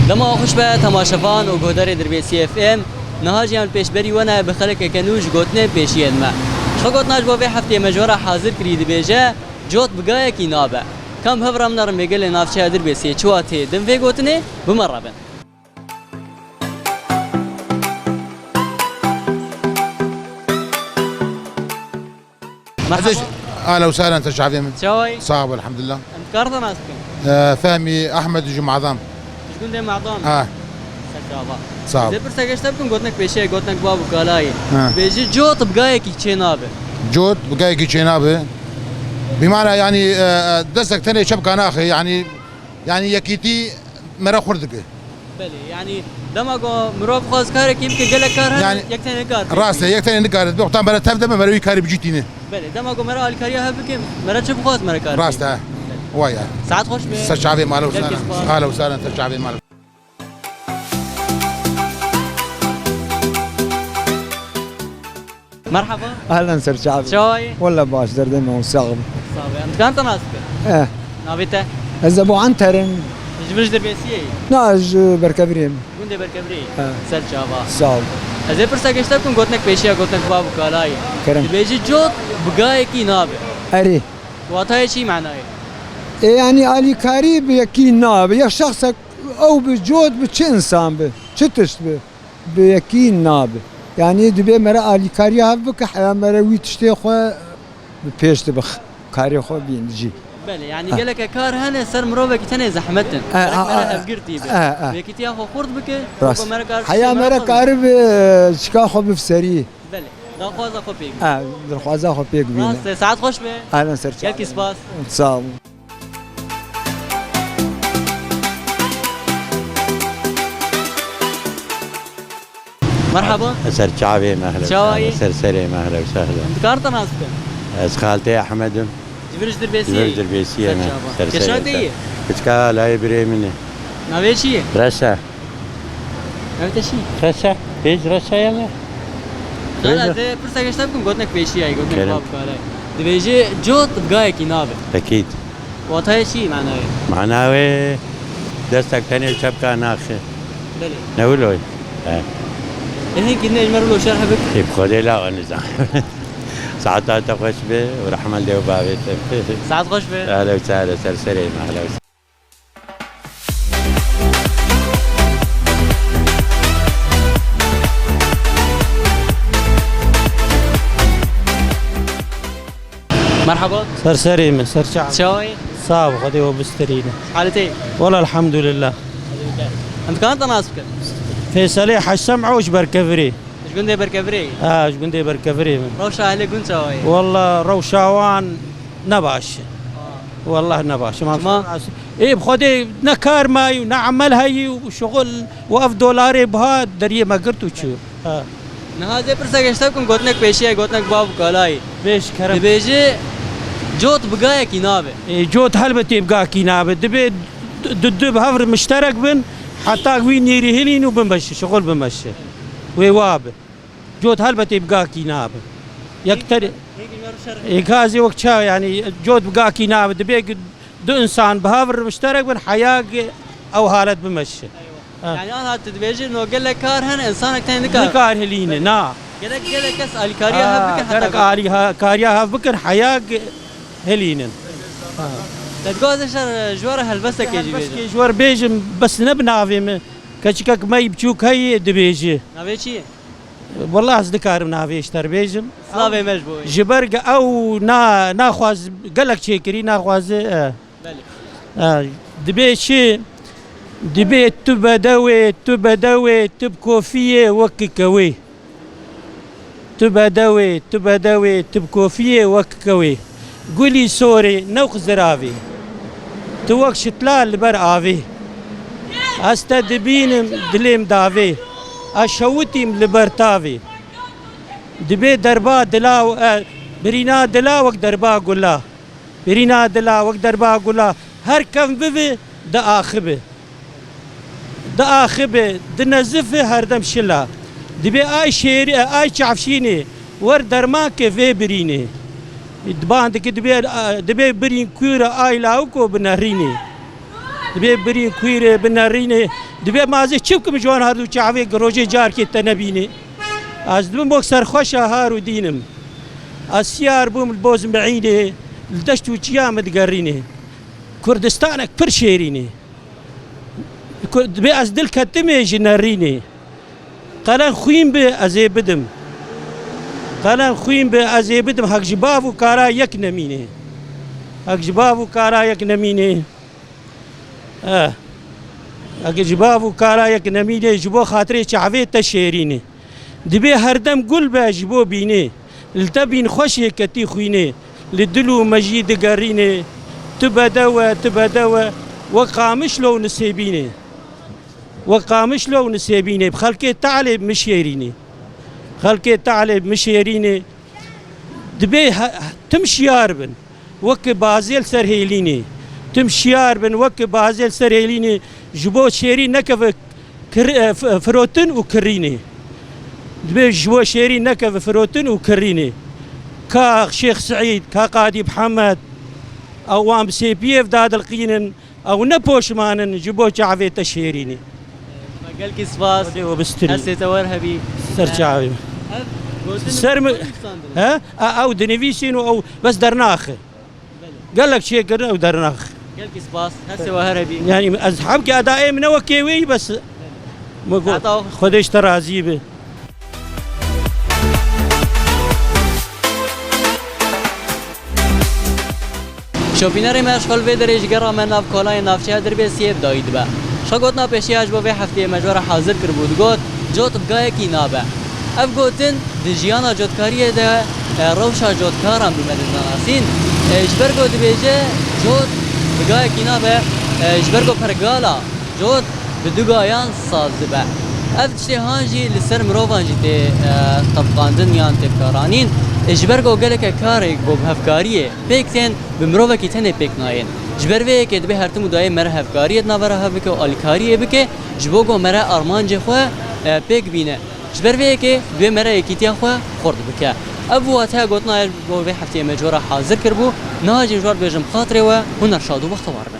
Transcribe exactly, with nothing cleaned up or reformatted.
Dema xweş be temaşevan û guhdarê Dirbêsiyê F M. Niha jî em li pêşberî we ne bi xelekeke nû ji gotinên pêşiyên me. Ji xwe gotina ji bo vê hefteyê me ji we re hazir kirî dibêje, cot bi gayekî nabe. Kam hev re min re rê gelê navçeya Dirbêsiyê çi watê din vê gotinê, bi me re bin. Merhaba. Ahlen we sahlen, ser çavê min. Çawayî? Sağ ol, elhamdülillah. Em dikarin te nas bikin? Ee, Fehmî Ahmed ji Madan. Ji gundê Madan? Ha. Ser çava. Sağ ol. Dê pirsek ji te bikim, gotinek pêşiya, gotinek bav û kalayî. Ha. Bêjî cot bi gayekî çê nabe. Cot bi gayekî çê nabe. Bi mana yani, e, e, destek tenê çepka naxe, yani, yani yekîtî mere xurt dike. Belê, yanî dema ku mirov xwaz karekî bike, gelek kar hene, yanî, yek tenê kar pê rast e, bike. Yek tenê nikare. Wexta mere tev de be, mere wî karî bi cî tîne. Belê, dema ku mere alîkariya hev bike, mere çi bixwaz mere kar pê bike. Rast e. Belê. Waya. Saet xweş be. Ser çavê male û gelkî sahlan. Spas. Ahlen we sahlen, ser çavê male. Merhaba. Ahlen, ser çavê. Çawayî? Walla baş, derdê me hûn sax bin. Sax be. Em dikarin te nas bikin? Eh. Navê te? Ez Ebu Anter im. Ji vir ji Dirbêsiyê yî? Na, ez ji Berkevirê me. Gundê Berkevirê yî? He. Ser çava. Sağ ol. Ez ê pirsek ji te bikim, gotinek pêşiya, gotinek bav û kalayî. Kerem. Dibêjî cot bi gayekî nabe. Erê. Watayê çi, manayê? E, yani alîkarî bi yekî nabe. Ya şexsek ew bi cot bi çi insan bi, çi tişt bi. Bi yekî nabe. Yanî dibê mere alîkariya hev bike, heya mere wî tiştê xwe bi pêş dibe, karê xwe bîn jî. Belê, yanî, ha, geleke kar hene ser mirovekî tenê zehmet in. E, gerek a, mere a, hevgirtî be. E, e. Yekîtiya xwe xurt bike, rast. Weke mere kar heya mere karibe çika xwe bifserî. Belê, daxwaza xwe pêk bîne. E, daxwaza xwe pêk bîne. Rast e, saet xweş be. Ahlen, ser çavê. Gelkî spas. Sağ ol. Merhaba. Ser çavê me, ehlen. Çawayî? Ser serê me, ehlen we sehlen. Dikarin te nas bikin? Ez Xaltê Ehmed im. Ji vir ji Dirbêsiyê? Ji vir ji Dirbêsiyê me. Ser çava. Ser serê. Kêşa te ye? Piçka layê birê min e. Navê çi ye? Reşa. Navê te çi ye? Reşa. Bêj Reşa ye me. Xala, ez ê pirsek ji te bikim, gotinek pêşiyayî, gotinek bav û kalayî. Dibêje cot bi gayekî nabe. Ekîd. Watayê çi, manayê? Mana wê destek tenê çepka naxe. Belê. Ne wilo ye? He. Ê, hinkî ne ji me re wilo şerh bik. Ê, bi Xwedê la, ez nizam. Saeta te xweş be û rehma li dê û bavê te. Saet xweş be. Ehlen we sehlen, ser serê me, ehlen we sehlen. Merhaba. Ser serê min, ser çav. Çawayî? Sağ ol, Xwedê we bisterîne. Halê te? Wela elhamdülillah. Em dikarin te nas bikin? Feysalê Hecî Sem'o ji Berkevirê. Ji gundê Berkevirê yî? Ha, ji gundê Berkevirê min. Rewşa ehlê gund çawa ye? Wela rewşa wan ne baş e. Ha. Wela ne baş e. Çima? Ê, bi Xwedê ne kar mayî û ne emel heyî û şixul û ev dolarê biha deriyê me girt û çû. Ha. Niha ez ê pirsek ji te bikim, gotinek pêşiya, gotinek bav û kalayî. Bêj kerem. Dibêje cot bi gayekî nabe. Ê, cot helbetê bi gakî nabe. Dibê du, du, du bi hev re mişterek bin, heta wî nêrî hilîn û bimeşe, şixul bimeşe. Wê wa be. Cot helbetê bi gakî nabe. Yek ter-, ê, gazê wek ça, yani, cot bi gakî nabe. Dibê ki du insan bi hev re mişterek bin, heya ki ew halet bimeşe. Ha. Yani, anha tu dibêjî, no gelek kar hene, insanek tenê nikar. Nikar hilîne, na. Gerek, gelek kes alîkariya hev bikin, ha, heta gerek alî-, ha, kariya hev bikin, heya ki hilînin. Ha. Te dixwaze şer, ji we re helbestekê jî bêjim. Helbestekê ji we re bêjim, bes ne bi navê min. Keçikek me yî biçûk heye dibêje. Navê çi ye? Wela ez nikarim navê ji te re bêjim. Slavê me ji bo wê. Ji ber ge-, ew na-, naxwaz gelek çêkirî, naxwaze, e. Belê. E, dibê çi? Dibê tu bedewê, tu bedewê, tu bi kofiyê wek kewê. Tu bedewê, tu bedewê, tu bi kofiyê wek kewê. Gulî sorê, newq ziravê. Tu wek şitla li ber avê. Ez te dibînim, dilêm davê. Ez şewitîm li ber tavê. Dibê derba dila, e, birîna dila wek derba gula. Birîna dila wek derba gula. Her kevn bivi, diaxibi. Diaxibi, dinezifi, herdem şila. Dibê ay şêrî, ay çavşînê, wer dermanke vê birînê. Diban dike dibê, dibê birîn kûr e, ay lawiko bi nehrînê. Bê birîn, kuîrê, binerînê. Dibê ma ez ê çi bikim ji wan her du çavê, rojê carkê te nebînê. Ez dibim wek serxweşa har û dîn im. Ez siyar bûm li boz miînê, li deşt û çiya min digerînê. Kurdistanek pir şêrîn e. Ku-, dibê ez dil ketimê ji nerînê. Qelen xwîn bi ez ê bidim. Qelen xwîn bi ez ê bidim. Hek ji bav û kara yek nemînê. Hek ji bav û kara yek nemînê. Eh. Hek ji bav û kara yek nemînê, ji bo xatirê çavê te şêrînê. Dibê herdem gul be ji bo bînê. Li te bîn xweş ê ketî xwînê. Li dil û mejî digerînê. Tu bedew e, tu bedew e. Wek Qamişlo û Nisêbînê. Wek Qamişlo û Nisêbînê. Bi xelkê Tealê bi min şêrînê. Xelkê Tealê bi min şêrînê. Dibê he-, tim şiyar bin. Wek bazê li ser hêlînê. Tim şiyar bin, wek bazê li ser hêlînê. Ji bo şêrî nekeve kir-, e, f-, firotin û kirînê. Dibê ji bo şêrî nekeve firotin û kirînê. Ka Şêx Seîd, ka Qadî Mihemed, ew wan bi sêpiyê ve dadilqînin, ew ne poşman in ji bo çavê te şêrînê. Gelkî spas. Xwedê we bistirî. Hestê te wer hebî. Ser çavê. Ev gotin Ser mi? He? E, ew dinivîsîn û ew bes dernaxe. Gelek çêkirin ew dernax. Gelkî spas. Hestê we her hebî. Yani ez hebkê edayê min ne wekê wê bes. Heta Xwedê ji te razî be. Şopînerê me ji xwe li vê derê ji gera me nav kolayê navçeya Dirbêsiyê bi dawî dibe. Ji xwe gotina pêşiya ji bo vê hefteyê me ji we re hazir kiribû, digot, Cot bi gayekî nabe. Ev gotin di jiyana cotkariyê de, e, rewşa cotkaran bi me dide nasîn. E, ji ber ku dibêje, cot bi gayekî nabe, e, ji ber ku pergala cot bi du gayan saz dibe. Ev tiştê han jî li ser mirovan jî tê, e, tebiqandin yan tê bikaranîn. E, ji ber ku geleke karê ku bi hevkariyê pêk tên, bi mirovekî tenê pêk nayên. Ji ber vê yekê dibê her tim û dayê me re hevkariyê di navbera hev bike û alîkariyê bike, ji bo ku me re armancê xwe, e, pêk bîne. Ji ber vê yekê dibê me re yekîtiya xwe xurt bike. Ev bû wateya gotina ye ji bo vê hefteyê me ji we re hazir kiribû. Niha jî ji we re dibêjim xatirê we, huner şad û bextewar be.